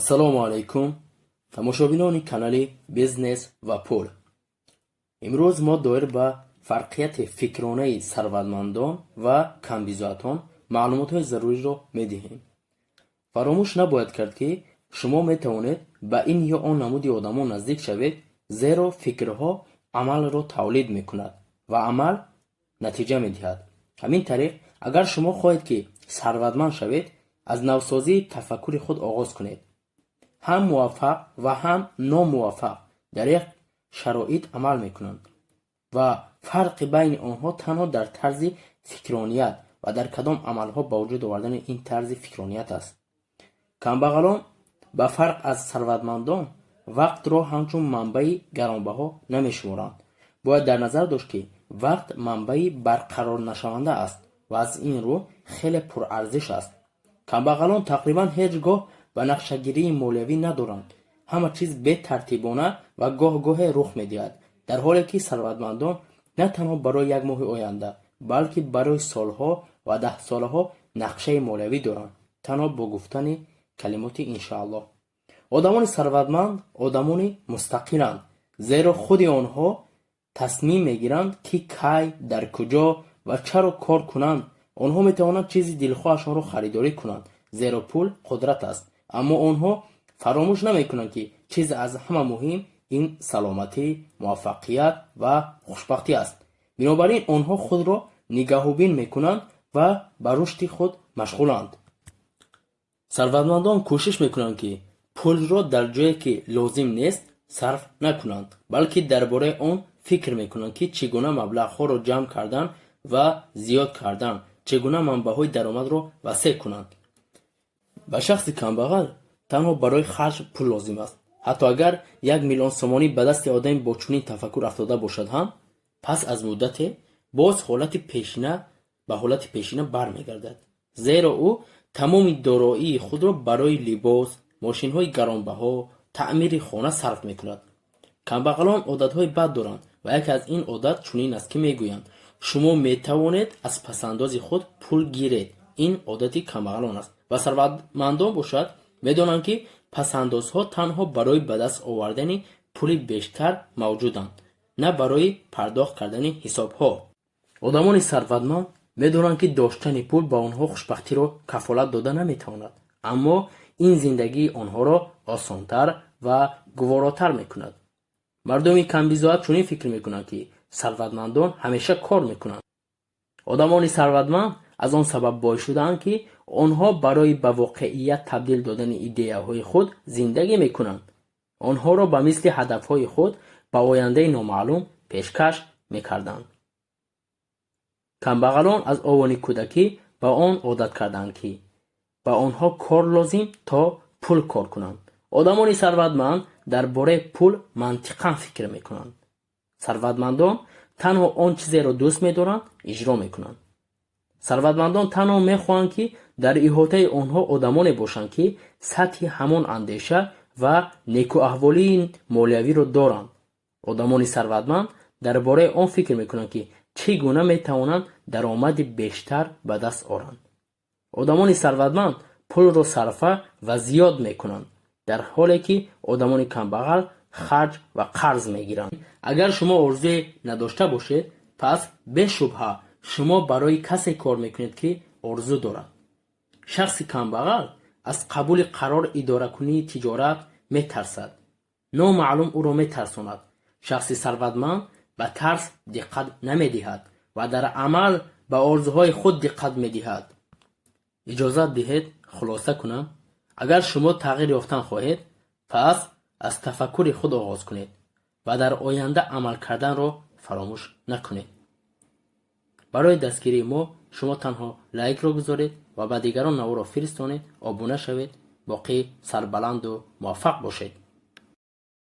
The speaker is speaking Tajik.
Ассалому алайкум, тамошобинони канали «Бизнес ва пул». Имрӯз мо доир ба фарқияти фикронаи сарватмандон ва камбизоатон маълумотҳои заруриро медиҳем. Фаромӯш набояд кард, ки шумо метавонед ба ин ё он намуди одамон наздик шавед, зеро фикрҳо амалро тавлид мекунад ва амал натиҷа медиҳад. Ҳамин тариқ, агар шумо хоҳед, ки сарватманд шавед, аз навсозии тафаккури худ оғоз кунед. Ҳам муваффақ ва ҳам номуваффақ дар як шароит амал мекунанд ва фарқи байни онҳо танҳо дар тарзи фикроният ва дар кадом амалҳо ба вуҷуд овардани ин тарзи фикроният аст. Камбағалон, ба фарқ аз сарватмандон, вақтро ҳамчун манбаи гаронбаҳо намешуморанд. Бояд дар назар дошт, ки вақт манбаи барқарорнашаванда аст ва аз ин рӯ хеле пурарзиш аст. Камбағалон тақрибан ҳеҷ гоҳ ба нақшагирии молиявӣ надоранд. Ҳама чиз бетартибона ва гоҳ-гоҳе рух медиҳад, дар ҳоле ки сарватмандон на танҳо барои як моҳи оянда, балки барои солҳо ва даҳсолаҳо нақшаи молиявӣ доранд, танҳо бо гуфтани калимоти «иншааллоҳ». Одамони сарватманд одамони мустақиланд, зеро худи онҳо тасмим мегиранд, ки кай, дар куҷо ва чаро кор кунанд. Онҳо метавонанд чизи дилхоҳашонро харидорӣ кунанд, зеро пул қудрат аст, аммо онҳо фаромӯш намекунанд, ки чизи аз ҳама муҳим ин саломатӣ, муваффақият ва хушбахтӣ аст. Бинобар ин онҳо худро нигаҳубин мекунанд ва ба рушди худ машғуланд. Сарватмандон кӯшиш мекунанд, ки пулро дар ҷое, ки лозим нест, сарф накунанд, балки дар бораи он фикр мекунанд, ки чӣ гуна маблағҳоро ҷамъ кардан ва зиёд кардан, чӣ гуна манбаъҳои даромадро васеъ кунанд. Ба шахси камбағал танҳо барои харҷ пул лозим аст. Ҳатто агар 1 миллион сомонӣ ба дасти одаме бо чунин тафаккур афтода бошад ҳам, пас аз муддате боз ҳолати пешина ба ҳолати пешина бармегардад, зеро ӯ тамоми дороии худро барои либос, мошинҳои гаронбаҳо, таъмири хона сарф мекунад. Камбағалон одатҳои бад доранд ва яке аз ин одат чунин аст, ки мегӯянд: «Шумо метавонед аз пасандози худ пул гиред». Ин одати камбағалон аст ва сарватмандон бошад, медонанд, ки пасандозҳо танҳо барои ба даст овардани пули бештар мавҷуданд, на барои пардохт кардани ҳисобҳо. Одамони сарватманд медонанд, ки доштани пул ба онҳо хушбахтиро кафолат дода наметавонад, аммо ин зиндагии онҳоро осонтар ва гуворотар мекунад. Мардуми камбизоат чунин фикр мекунанд, ки сарватмандон ҳамеша кор мекунанд. Одамони сарватманд аз он сабаб бой шудаанд, ки онҳо барои ба воқеият табдил додани идеяҳои худ зиндагӣ мекунанд. Онҳоро ба мисли ҳадафҳои худ ба ояндаи номаълум пешкаш мекарданд. Камбағалон аз овони кӯдакӣ ба он одат карданд, ки ба онҳо кор лозим, то пул кор кунанд. Одамони сарватманд дар бораи пул мантиқан фикр мекунанд. Сарватмандон танҳо он чизеро дӯст медоранд, иҷро мекунанд. Сарватмандон танҳо мехоҳанд, ки дар иҳотаи онҳо одамоне бошанд, ки сатҳи ҳамон андеша ва некуаҳволии молиявиро доранд. Одамони сарватманд дар бораи он фикр мекунанд, ки чӣ гуна метавонанд даромади бештар ба даст оранд. Одамони сарватманд пулро сарфа ва зиёд мекунанд, дар ҳоле ки одамони камбағал харҷ ва қарз мегиранд. Агар шумо орзуе надошта бошед, пас бешубҳа шумо барои касе кор мекунед, ки орзу дорад. Шахси камбағал аз қабули қарор идоракунии тиҷорат метарсад. Номаълум ӯро метарсонад. Шахси сарватманд ба тарс диққат намедиҳад ва дар амал ба орзуҳои худ диққат медиҳад. Иҷозат диҳед, хулоса кунам. Агар шумо тағйир ёфтан хоҳед, пас аз тафаккури худ оғоз кунед ва дар оянда амал карданро фаромӯш накунед. Барои дастгирии мо шумо танҳо лайкро гузоред ва ба дигарон наворро фиристонед, обуна шавед. Боқӣ сарбаланду муваффақ бошед.